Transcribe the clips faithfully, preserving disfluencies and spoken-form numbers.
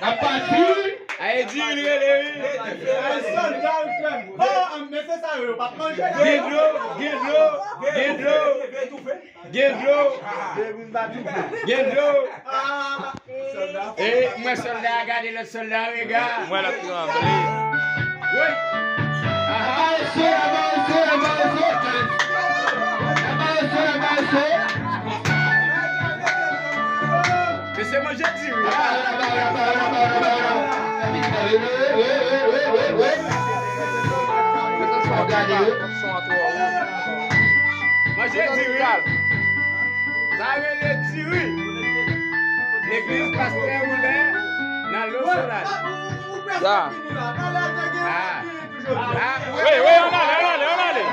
N ap pati. Aye, diri li rele, wi. Ay, sòlda, wi, frè m. Oh, men se sa yo, yo p ap manje. Gen dlo, gen dlo, gen dlo. Gen dlo. Gen dlo. E, mwen sòlda a gade lòt sòlda a, rega. Mwen l ap tranble. Wi. Aha. Mesye manje diri. Manje diri. Sa rele diri. Legliz Pastè Woulè nan Losolaj. Ya. Ah. Ah. Wi, wi, ann ale, ann ale, ann ale.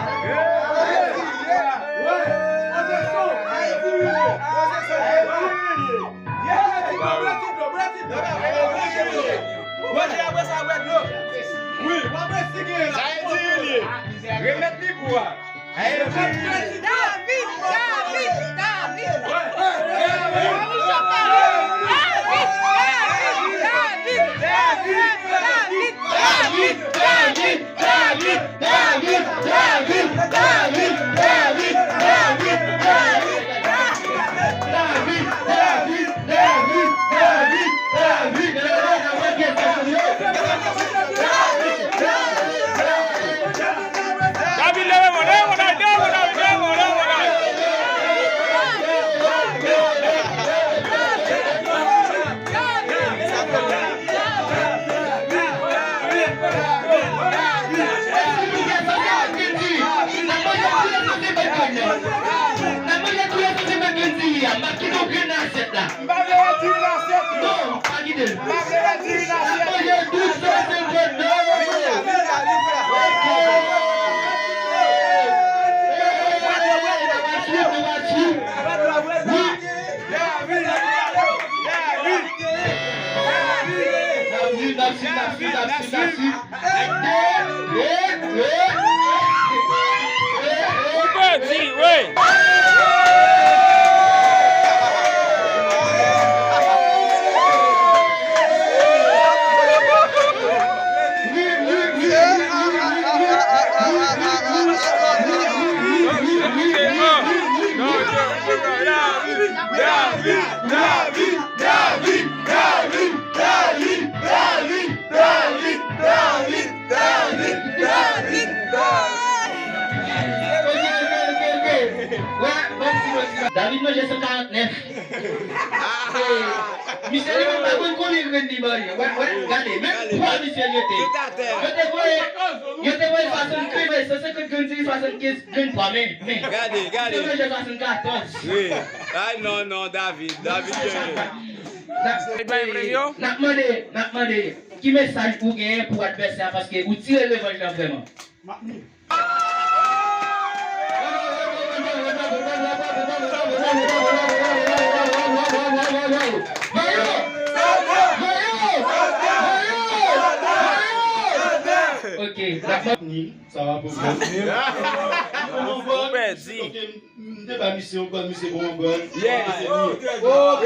Sa e diri li ye. Remèt li pou a. David, David, David. David, leve men w, leve men w, David, leve men w, leve men w, David, leve men w, David. M pa vle wè diri nan asyèt la. Non, pa kite l. M pa vle wè diri nan asyèt. Manje douz san senkant dola. Ok. David, David, David. David, David, David, David, David. Ou pèdi, wi. David, David, David, David, David. Ok, ok, ok, ok. Wè, ban m di nou ti bagay. David manje san karant nèf. Misye li menm pa konn konbyen grenn li manje. Wè, wè, gade, menm pwa misye jete. Yo te voye, yo te voye swasannkenz, san senkant grenn diri, swasannkenz grenn pwa, men, men. Gade, gade. Misye manje swasannkatòz. Wi. Ay, non, non, David, David, N ap, n ap mande, n ap mande, ki mesaj ou genyen pou advèsè a, paske ou tire revanj lan vrèman? Ok, n ap mande. Ou pèdi. Ok, m te ba misye yon gòl, misye bon yon gòl. Yeah. Ok.